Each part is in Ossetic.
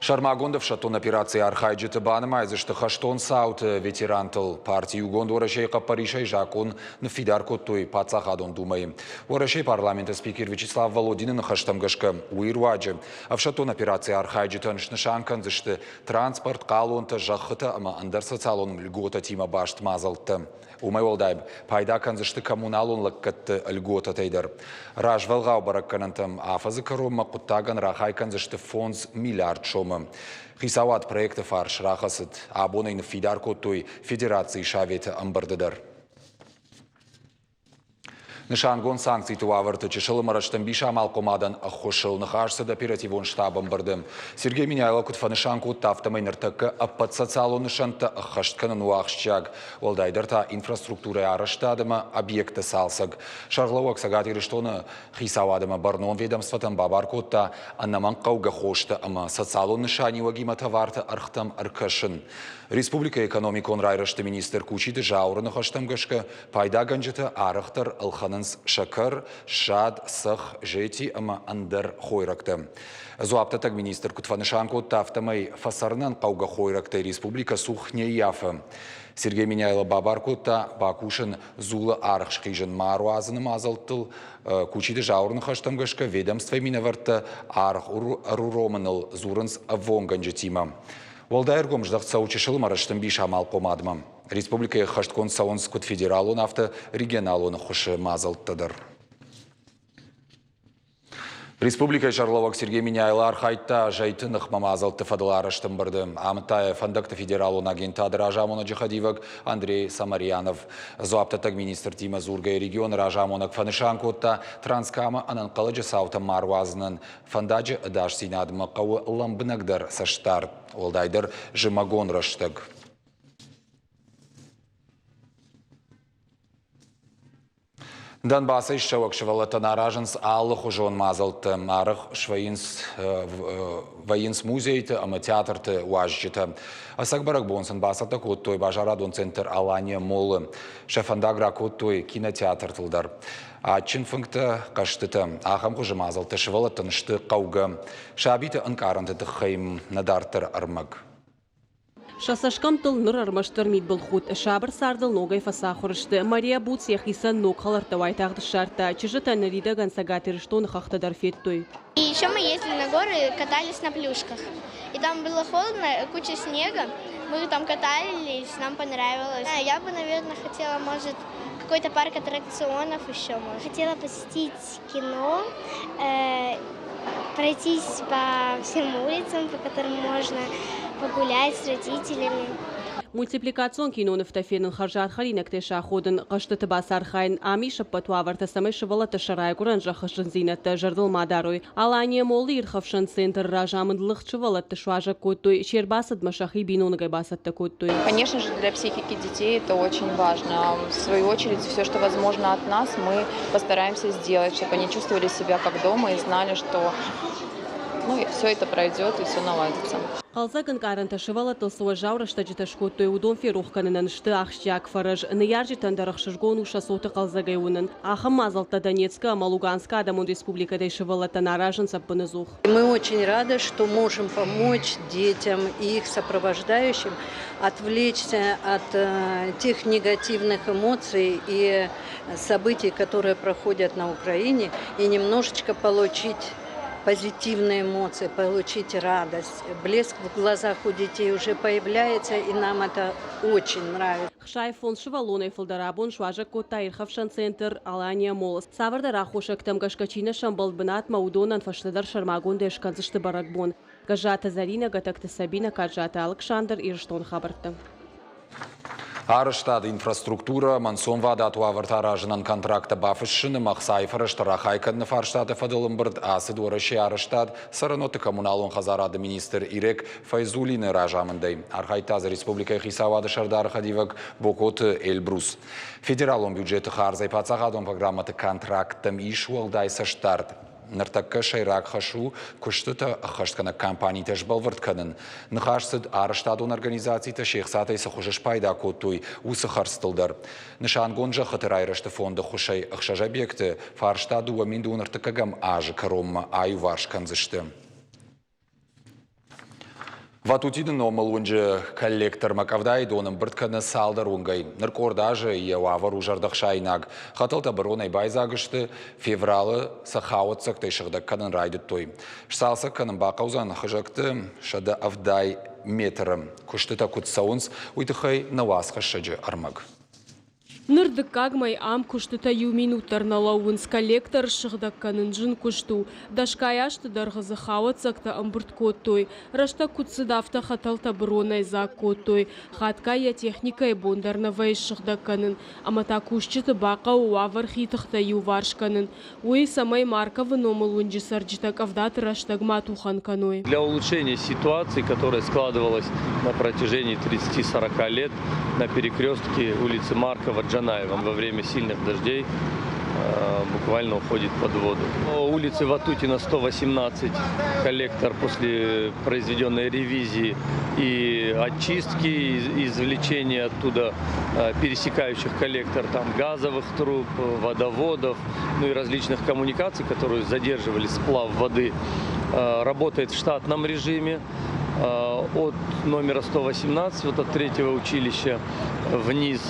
Сӕрмагонд ӕфсӕддон операцийы архайджыты банымайдзысты хӕстон цауты ветерантыл. Парти Иугонд Уӕрӕсейы хъӕппӕрисӕй закъон ныффидар кодтой Паддзахадон Думӕйы. Уӕрӕсейы парламенты спикер Вячеслав Володины ныхӕстӕм гӕсгӕ, уый руаджы ӕфсӕддон операцийы архайджытӕн снысан кӕндзысты транспорт, хъалонтӕ, зӕххытӕ ӕмӕ ӕндӕр социалон льготӕтимӕ баст мадзӕлттӕ. Уымӕй уӕлдай, пайда кӕндзысты коммуналон лӕггӕдты льготӕтӕй дӕр. Развӕлгъау бӕрӕггӕнӕнтӕм афӕдзы кӕронмӕ хъуыддагӕн рахай кӕндзысты 5 миллиард сомы. Хицауад проекты фарс рахӕцыд. Абон ӕй ныффидар кодтой Федерацийы Советы ӕмбырды дӕр. Нысангонд санкциты уавӕрты чысыл ӕмӕ рӕстӕмбис амалхъомадӕн ӕххуысыл ныхас цыд оперативон штабы ӕмбырды. Сергей Меняйло куыд фӕнысан кодта, афтӕмӕй ныртӕккӕ ӕппӕт социалон нысӕнттӕ ӕххӕст кӕнын у ахсджиаг, уӕлдайдӕр та инфраструктурӕйы арӕзтад ӕмӕ объектты цалцӕг. Сӕргълӕууӕг Цӕгат Ирыстоны хицауад ӕмӕ бӕрнон ведомствотӕн бабар кодта ӕнӕмӕнгхъӕугӕ хостӕ ӕмӕ социалон нысаниуӕгимӕ товарты ӕргътӕм ӕркӕсын. Республикӕйы экономикон райрӕзты министр Кучиты Зауыры ныхӕстӕм гӕсгӕ, пайдагӕнджытӕ арӕхдӕр ӕлхӕнынц сӕкӕр, ссад, цӕхх, зети ӕмӕ ӕндӕр хойрӕгтӕ. Дзуапдӕттӕг министр куыд фӕнысан кодта, афтӕмӕй фӕцӕрынӕн хъӕугӕ хойрӕгтӕй республикӕ цух не ййафы. Сергей Меняйло бабар кодта бакусын дзулы аргъ схизын ма ӕруадзыны мадзӕлттыл. Кучиты Зауыры ныхӕстӕм гӕсгӕ ведомствойы минӕвӕрттӕ аргъ ӕруромыныл дзурынц ӕввонггӕнджытимӕ. Уӕлдай ӕргом здӕхт цӕуы чысыл ӕмӕ рӕстӕмбис амалхъомадмӕ. Республикӕйы ӕххӕстгонд цӕуынц куыд федералон, афтӕ регионалон ӕххуысы мадзӕлттӕ дӕр. Республикӕйы сӕргълӕууӕг Сергей Меняйло архайдта зӕйты ныхмӕ мадзӕлтты фӕдыл арӕзт ӕмбырды. Амыдта йӕ фӕндӕгты федералон агентады разамонӕджы хӕдивӕг Андрей Самарьянов. Дзуапдӕттӕг министртимӕ дзургӕйӕ регионы разамонӕг фӕнысан кодта, Транскамы ӕнӕнхъӕлӕджы цаутӕ ма руадзынӕн фӕндаджы ӕдасдзинадмӕ хъӕуы лӕмбынӕгдӕр цӕстдард, уӕлдайдӕр зымӕгон рӕстӕг. Донбассӕй ссӕуӕг сывӕллӕттӕн аразынц алыхуызон мадзӕлттӕ. Арӕх свӕййынц вӕййынц музейты ӕмӕ театрты уазджытӕ. Ӕцӕг бӕрӕгбон сын бацӕттӕ кодтой базарадон центр «Алания Молл-ы. Сӕ фӕндаг ракодтой кинотеатртыл дӕр. Адджын фынгтӕ, хъӕзтытӕ. Ахӕм хуызы мадзӕлттӕ сывӕллӕттӕн сты хъӕугӕ. Сабиты ӕнкъарӕнты тыххӕй нӕ дарддӕр ӕрмӕг. Сӕ цӕсгӕмттыл ныр ӕрмӕстдӕр мидбылхудт, сабыр цардыл ногӕй фӕцахуыр сты. Мария Буц йӕхицӕн ног хӕлӕрттӕ уайтагъд ссардта. Чызджытӕ ныридӕгӕн Цӕгат Ирыстоны хӕхтӕ дӕр федтой. И еще мы ездили на горы, катались на плюшках. И там было холодно, куча снега. Мы там катались, нам понравилось. Я бы, наверное, хотела, может, какой-то парк аттракционов еще, может. Хотела посетить кино, пройтись по всем улицам, по которым можно погулять с родителями. Мультипликацион кинонывтӕ фенын, хӕрзад хӕринӕгтӕй саходын, хъӕзтыты бацархайын, ам ис ӕппӕт уавӕртӕ, цӕмӕй сывӕллӕттӕ сӕ райгуырӕн зӕххы зындзинӕдтӕ зӕрдыл ма дарой. Алания Моллы ирхӕфсӕн центры разамынд лыгъд сывӕллӕтты суазӕг кодтой, се рбацыдмӕ сӕхи биноныгӕй бацӕттӕ кодтой. Конечно же, для психики детей это очень важно. В свою очередь, все, что возможно от нас, мы постараемся сделать, чтобы они чувствовали себя как дома и знали, что ну, все это пройдет и все наладится. Хъӕлдзӕг ӕнкъарӕнтӕ сывӕллӕттыл цы уӕззау рӕстӕджытӕ скодтой, уыдон ферох кӕнынӕн сты ахсджиаг фӕрӕз. Ныййарджытӕн дӕр ӕхсызгон у сӕ цоты хъӕлдзӕгӕй уынын. Ахӕм мадзӕлттӕ Донецкы ӕмӕ Луганскы адӕмон республикӕтӕй сывӕллӕттӕн аразынц ӕппынӕдзух. Мы очень рады, что можем помочь детям и их сопровождающим отвлечься от тех негативных эмоций и событий, которые проходят на Украине, и немножечко получить позитивные эмоции, получить радость. Блеск в глазах у детей уже появляется, и нам это очень нравится. 65 сывӕллонӕй фылдӕр абон суазӕг кодта ирхӕфсӕн центр «Алания Молл». Цавӕрдӕр аххосӕгтӕм гӕсгӕ чи нӕ сӕмбӕлд бынатмӕ, уыдонӕн фӕстӕдӕр сӕрмагондӕй скӕндзысты бӕрӕгбон. Гӕззаты Зӕринӕ, Гӕтӕгты Сабинӕ, Каджаты Алыксандр, Ирыстоны хабӕрттӕ. Арӕзтады инфраструктурӕ, ӕнцонвадат уавӕртӕ аразынӕн контракттӕ бафыссын ӕмӕ ӕхцайы фӕрӕзтӕ рахай кӕныны фарстаты фӕдыл ӕмбырд ацыд Уӕрӕсейы арӕзтад, цӕрӕнуӕтты коммуналон хӕдзарады министр Ирек Файзуллины разамындӕй. Архайдта дзы республикӕйы хицауады сӕрдары хӕдивӕг Бокоты Эльбрус. Федералон бюджеты хардзӕй паддзахадон программӕты контракттӕм ис уӕлдай цӕстдард. Ныртӕккӕ сӕйраг хӕс у куыстытӕ ӕххӕстгӕнӕг компанитӕ сбӕлвырд кӕнын. Ныхас цыд арӕзтадон организацитӕ се хцатӕй цы хуызы спайда кодтой, уыцы хӕрдзтыл дӕр. Нысангонд зӕххыты райрӕзты фонды ӕххуысӕй ӕхсӕз объекты фарста 2035 азы кӕронмӕ аиуварс кӕндзысты. Ватутины номыл уынджы коллектормӕ къӕвдайы дон ӕмбырд кӕны цалдӕр уынгӕй. Ныр къорд азы йӕ уавӕр у зӕрдӕхсаинаг. Хӕтӕлтӕ быронӕй байдзаг сты, февралы сӕ хауӕццӕгтӕй сыгъдӕг кӕнын райдыдтой. Сцалцӕг кӕнын бахъӕудзӕн хызӕгты 170 метры. Куыстытӕ куыд цӕуынц, уый тыххӕй нӕ уацхӕссӕджы ӕрмӕг. Ныр дыккаг мӕй ам куыстытӕ иу минут дӕр нӕ лӕууынц. Коллектор ссыгъдӕг кӕнын зын куыст у. Дӕсгай азты дӕргъы дзы хауӕццӕгтӕ ӕмбырд кодтой. Рӕстӕг куыд цыд, афтӕ хӕтӕлтӕ быронӕй дзаг кодтой. Хатгай йӕ техникӕйы бон дӕр нӕ вӕййы ссыгъдӕг кӕнын. Ӕмӕ та кусджыты бахъӕуы уавӕр хи тыхтӕй иуварс кӕнын. Уый, цӕмӕй Марковы номыл уынджы цӕрджытӕ къӕвдаты рӕстӕг ма тухӕн кӕной. Для улучшения ситуации, которая складывалась на протяжении 30-40 лет на перекрестке улицы Маркова-Джанаева во время сильных дождей буквально уходит под воду. По улице Ватутина 118 коллектор после произведенной ревизии и очистки, и извлечения оттуда пересекающих коллектор там газовых труб, водоводов, ну и различных коммуникаций, которые задерживали сплав воды, работает в штатном режиме. От номера 118, вот от третьего училища вниз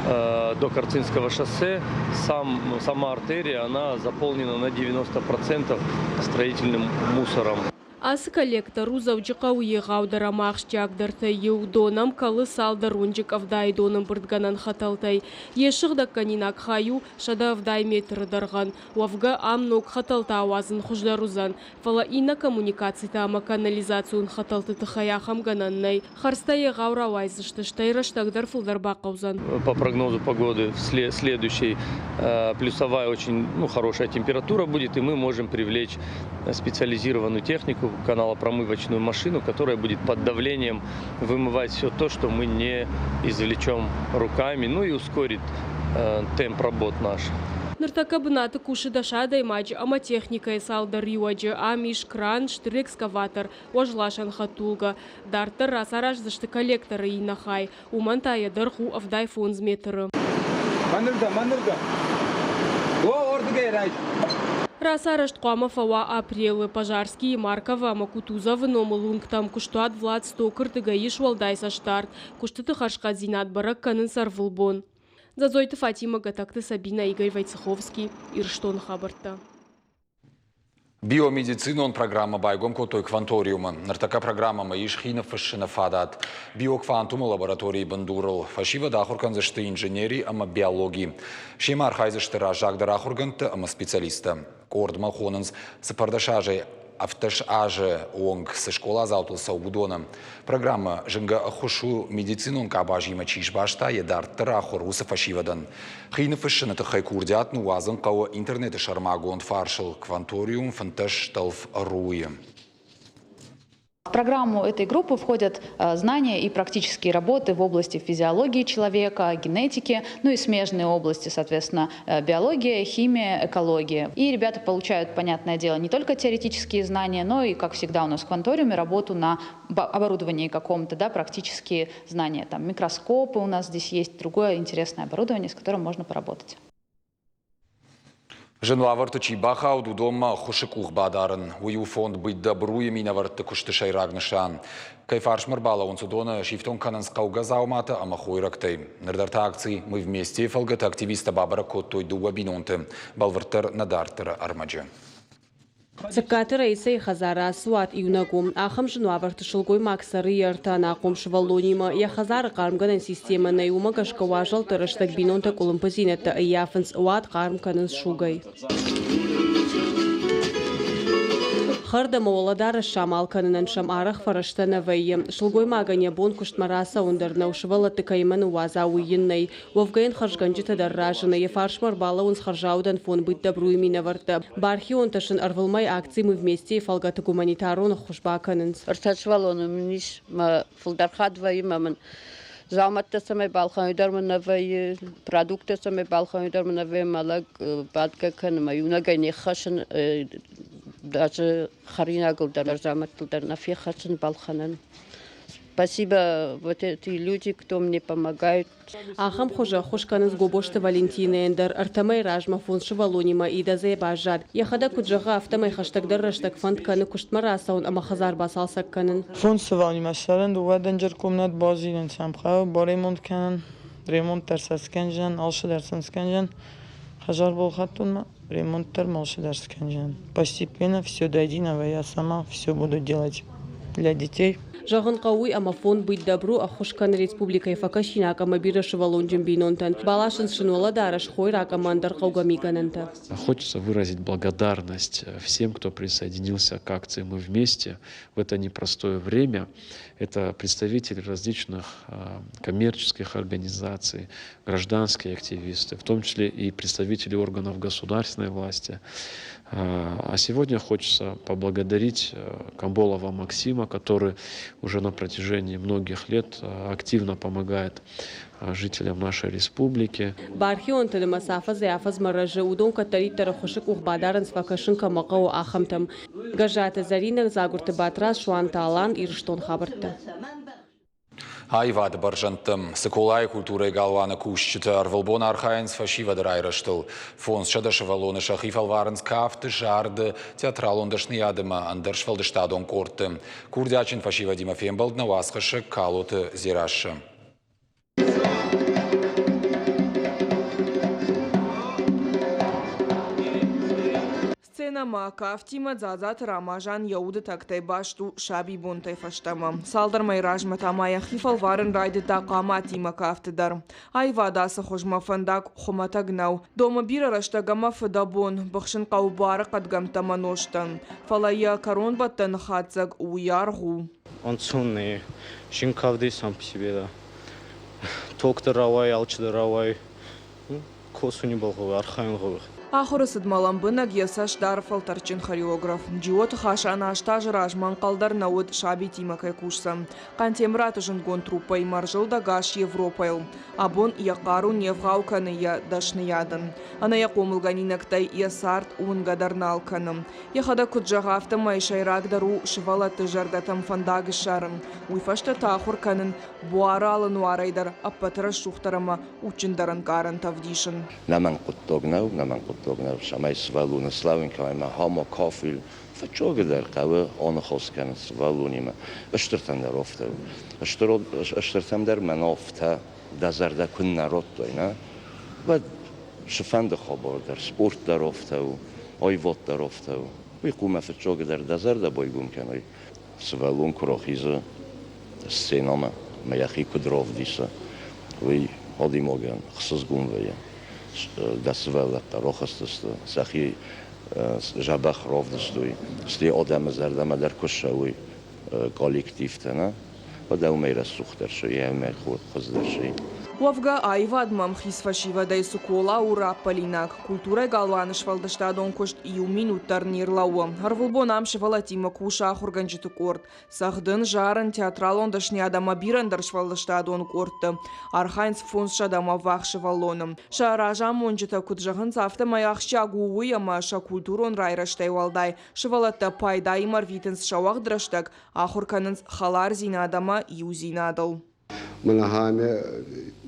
до Карцинского шоссе, сама артерия, она заполнена на 90% строительным мусором. Ацы коллектор у Дзӕуджыхъӕуы егъаудӕр ӕмӕ ахсджиагдӕртӕй иу. Дон ӕм кӕлы цалдӕр уынджы къӕвдайы донӕмбырдгӕнӕн хӕтӕлтӕй. Йӕ сыгъдӕггӕнинаг хай у 170 метры дӕргъӕн. Уӕвгӕ, ам ног хӕтӕлтӕ ауадзын хуыздӕр уыдзӕн. Фӕлӕ иннӕ коммуникацитӕ ӕмӕ канализацион хӕтӕлты тыххӕй ахӕм гӕнӕн нӕй. Хӕрдзтӕ егъау рауайдзысты, стӕй рӕстӕг дӕр фылдӕр бахъӕудзӕн. По прогнозу погоды в следующей плюсовая очень, ну, хорошая температура будет, и мы можем привлечь специализированную технику, каналопромывочную машину, которая будет под давлением вымывать все то, что мы не извлечем руками, ну и ускорит темп работ наш. Ныртӕккӕ бынаты кусы дӕс адӕймаджы ӕмӕ техникӕйы цалдӕр иуӕджы. Ам ис кран, стыр экскаватор, уӕзласӕн хӕдтулгӕ. Дарддӕр рацараздзысты коллекторы иннӕ хай. Уымӕн та йӕ дӕргъ у 75 метры. Мӕнырдӕм, мӕнырдӕм. О, ордыгӕй райс. Рацарӕзт хъуамӕ фӕуа апрелы. Пожарскийы, Марковы ӕмӕ Кутузовы номыл уынгтӕм куыстуат Влад Стокы рдыгӕй ис уӕлдай цӕстдард. Куыстыты хӕрзхъӕддзинад бӕрӕг кӕнынц ӕрвылбон. Дзадзойты Фатимӕ, Гатакты Сабинӕ, Игорь Войцеховский, Ирыстоны хабӕрттӕ. Биомедицинон программӕ байгом кодтой Кванториумы. Ныртӕккӕ программӕмӕ ис хи ныффыссыны фадат. Биоквантумы лабораторийы бындурыл фӕсивӕд ахуыр кӕндзысты инженери ӕмӕ биологи. Семӕ архайдзысты раззагдӕр ахуыргӕндтӕ ӕмӕ специалисттӕ. Къордмӕ хонынц 14 азӕй 17 азы онг цы скъоладзаутыл цӕуы, уыдоны. Программӕ зынгӕ ӕххуыс у медицинон къабазимӕ чи сбаста, йӕ дарддӕр ахуыр уыцы фӕсивӕдӕн. Хи ныффыссыны тыххӕй курдиат ныууадзын хъӕуы интернеты сӕрмагонд фарсыл Кванториум 15 стӕлф РУ-йы. В программу этой группы входят знания и практические работы в области физиологии человека, генетики, ну и смежные области, соответственно, биология, химия, экология. И ребята получают, понятное дело, не только теоретические знания, но и, как всегда у нас в кванториуме, работу на оборудовании каком-то, да, практические знания. Там микроскопы у нас здесь есть, другое интересное оборудование, с которым можно поработать. Зын уавӕрты чи бахауд, уыдонмӕ ӕххуысы къух бадарын. Уый у фонд «Быть добру»-йы минӕвӕртты куысты сӕйраг нысан. Кӕй фарсмӕ ӕрбалӕууынц, уыдоны сифтонг кӕнынц хъӕугӕ дзауматӕ ӕмӕ хойрӕгтӕй. Ныр дӕр та акци «Мы вместе» фӕлгӕты активисттӕ бабӕрӕг кодтой дыууӕ бинонты. Бӕлвырддӕр нӕ дарддӕры ӕрмӕджы. Цыккаты Раисӕйы хӕдзары ацы уат иунӕг у. Ахӕм зын уавӕрты сылгоймаг цӕры йӕ ӕртӕ ӕнахъом сывӕллонимӕ. Йӕ хӕдзары хъармгӕнӕн системӕ нӕй, уымӕ гӕсгӕ уазӕлтты рӕстӕг бинонтӕ къуылымпыдзинӕдтӕ ӕййафынц, уат хъарм кӕнынц сугӕй. Хӕрд ӕмӕ уӕлӕдарӕс самал кӕнынӕн сӕм арӕх фӕрӕзтӕ нӕ вӕййы. Сылгоймагӕн йӕ бон куыстмӕ рацӕуын дӕр нӕу, сывӕллӕтты кӕимӕ ныууадза, уый йын нӕй. Уӕвгӕ йын хӕрзгӕнджытӕ дӕр разыны, йӕ фарсмӕ ӕрбалӕууынц хӕрзаудӕн фонд «Быть добру»-йы минӕвӕрттӕ. Бархионтӕ сын ӕрвылмӕй акци «Мы вместе»-йы фӕлгӕты гуманитарон ӕххуыс бакӕнынц. Ӕртӕ сывӕллоны мын ис, мӕ фылдӕр хатт вӕййы мӕ мын дзаумӕттӕ цӕмӕй балхӕной дӕр мын нӕ вӕййы, продукттӕ цӕмӕй балхӕной дӕр мын нӕ вӕййы, мӕ лӕг бадгӕ кӕны, мӕ иунӕгӕй не ххӕссын, даже хӕринагыл дӕр, дзаумӕттыл дӕр нӕ феххӕссын балхӕнӕн. Спасибо вот эти люди, кто мне помогают. Ахӕм хуызы ӕххуыс кӕнынц Гобозты Валентинӕйӕн дӕр. Ӕртӕ мӕйы размӕ фондз сывӕллонимӕ идӕдзӕй баззад. Йӕхӕдӕг куыд зӕгъы, афтӕмӕй хӕстӕгдӕр рӕстӕг фӕнд кӕны куыстмӕ рацӕуын ӕмӕ хӕдзар бацалцӕг кӕнын. Фондз сывӕллонимӕ цӕрын, дыууӕ дынджыр комнат базилын сӕм хъӕуы, баремонт кӕнын, ремонт дӕр сӕ скӕнджынӕн, алцыдӕр сын скӕнджынӕн. Хӕдзар балхӕдтон ремонт дӕр ма алцыдӕр скӕнджынӕн. Постепенно все до единого я сама все буду делать для детей. Зӕгъын хъӕуы уый, ӕмӕ фонд «Быть добру» ӕххуыс кӕны республикӕйы фӕкӕсинаг ӕмӕ бирӕсывӕллонджын бинонтӕн, баласынц сын уӕлӕдарӕс, хойраг ӕмӕ ӕндӕр хъӕугӕ мигӕнӕнтӕ. Хочется выразить благодарность всем, кто присоединился к акции «Мы вместе» в это непростое время. Это представители различных коммерческих организаций, гражданские активисты, в том числе и представители органов государственной власти. А сегодня хочется поблагодарить Камболова Максима, который уже на протяжении многих лет активно помогает жителям нашей республики. Бархионты нымӕц афӕдзӕй-афӕдзмӕ рӕзы, уыдон кӕддӕриддӕр ӕххуысы къух бадарынц фӕкӕсын кӕмӕ хъӕуы, ахӕмтӕм. Гӕззаты Зӕринӕ, Дзагуырты Батрадз, Суанты Алан, Ирыстон хабӕрттӕ. Аивады бӕрзӕндтӕм Цыколайы культурӕйы галуаны кусджытӕ ӕрвылбон архайынц фӕсивӕды райрӕзтыл. 500 сывӕллоны сӕхи фӕлварынц кафты, зарды, театралон дӕсныйады ӕмӕ ӕндӕр сфӕлдыстадон къордты. Курдиатджын фӕсивӕдимӕ фембӕлд нӕ уацхӕссӕг Калоты Дзерассӕ. Сценӕмӕ кафтимӕ Дзадзаты Рамазан йӕ уды тӕгтӕй баст у сабибонтӕй фӕстӕмӕ. Цалдӕр мӕйы размӕ та ма йӕхи фӕлварын райдыдта хъаматимӕ кафты дӕр. Аивад ацы хуызмӕ фӕндаг хуымӕтӕг нӕу. Домы бирӕ рӕстӕг ӕмӕ фыдӕбон, быхсын хъӕуы буары хъӕдгӕмттӕ ӕмӕ нозтӕн. Фӕлӕ йӕ кӕронбӕттӕны хатдзӕг уый аргъ у. Ӕнцон нӕ зын кавдӕй сам по себе, да. Ток дӕр рауайы, алчидӕр рауайы. Косуни гъӕуы, архайун гъӕуы. Ахуыры цыдмӕ лӕмбынӕг йӕ цӕст дары фӕлтӕрдджын хореограф. Джиоты Хасан аст азы размӕ ӕнхъӕл дӕр нӕ уыд, сабитимӕ кӕй кусдзӕн. Хъантемыраты зындгонд труппӕимӕ ӕрзылд ӕгас Европӕйыл. Абон йӕ хъару не вгъау кӕны йӕ дӕсныйадӕн. Ӕнӕ йӕ хъомылгӕнинӕгтӕй йӕ цард уынгӕ дӕр нал кӕны. Йӕхӕдӕг куыд зӕгъы, афтӕмӕй сӕйрагдӕр у сывӕллӕтты зӕрдӕтӕм фӕндаг ссарын. Уый фӕстӕ та ахуыр кӕнын буары алы нуарӕй дӕр ӕппӕты рӕсугъддӕр ӕмӕ удджындӕр ӕнкъарӕнтӕ ӕвдисын. Нӕмӕн хъуыддаг нӕу, нӕмӕн хъуыддаг нӕу, цӕмӕй сывӕллоны слӕууын кӕнай ӕмӕ хъуамӕ кафил фыццагыдӕр хъӕуы аныхас кӕнын сывӕллонимӕ. Стыртӕн дӕр афтӕ у. Стыртӕм дӕр мӕн афтӕ дӕ зӕрдӕ куыннӕ радтай, нӕ? Уӕд цыфӕнды хабар дӕр, спорт дӕр афтӕ у, аивад дӕр афтӕ у. Уый хъуамӕ фыццагыдӕр дӕ зӕрдӕ байгом кӕнай. Сывӕллон куы рахизы сценӕмӕ ӕмӕ йӕхи куыд равдисы, уый адӕймагӕн ӕхсызгон вӕййы. Дӕ сывӕллӕттӕ рахызтысты, сӕхи дзӕбӕх равдыстой, стӕй адӕмы зӕрдӕмӕ дӕр куы ссӕуой коллективтӕ, нӕ? Уӕдӕ уымӕй рӕсугъддӕр цы и, уымӕй хуыздӕр цы и. Уӕвгӕ, аивадмӕ ӕмхиц фӕсивӕдӕй Цыкола у раппӕлинаг. Культурӕйы галуаны сфӕлдыстадон куыст иу минут дӕр не рлӕууы. Ӕрвылбон ам сывӕллӕттимӕ кусы ахуыргӕнджыты къорд. Цӕгъдын, зарын, театралон дӕсныйад ӕмӕ бирӕ ӕндӕр сфӕлдыстадон къордты архайынц фондзсӕдӕмӕ ӕввахс сывӕллоны. Сӕ разамонджытӕ куыд зӕгъынц, афтӕмӕй ахсджиаг у уый, ӕмӕ сӕ культурон райрӕзтӕй уӕлдай сывӕллӕттӕ пайдаимӕ ӕрвитынц сӕ уӕгъд рӕстӕг, ахуыр кӕнынц хӕлардзинад ӕмӕ иудзинадыл. Мӕнӕ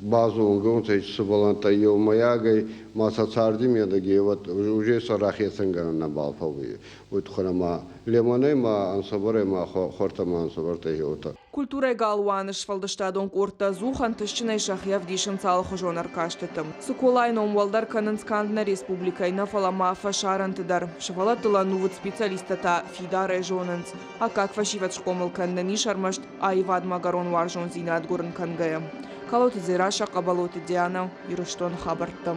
базонгӕ сывӕллӕнттӕ еумӕйагӕй ма сӕ царди медӕги вот уже сӕ рахецӕнгӕнӕн нӕбал фӕууй. Уой туххӕн ӕма лемонӕй ма ӕнсувӕрӕй ма хуӕртӕ ма ӕнсувӕртӕ уотӕ. Культурӕйы галуаны сфӕлдыстадон къордтӕ ӕдзух ӕнтыстджынӕй сӕхи ӕвдисынц алыхуызон ӕркастыты. Цыколайы ном уӕлдӕр кӕнынц канд нӕ республикӕйы нӕ, фӕлӕ ма фӕсарӕнты дӕр. Сывӕллӕттыл ӕнувыд специалисттӕ та фидарӕй зонынц, аккаг фӕсивӕд схъомыл кӕнынӕн ис ӕрмӕст аивадмӕ ӕгӕрон уарзондзинад гуырын кӕнгӕйӕ. Калоты Дзерассӕ, Хъӕбӕлоты Дианӕ, Ирыстоны хабӕрттӕ.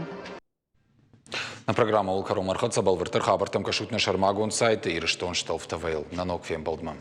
Нӕ программӕ кӕронмӕ ӕрхӕццӕ бӕлвырддӕр хабӕрттӕм кӕсут нӕ сӕрмагонд сайты Ирыстон стӕлф ТВ-йыл. Нӕ ног фембӕлдмӕ.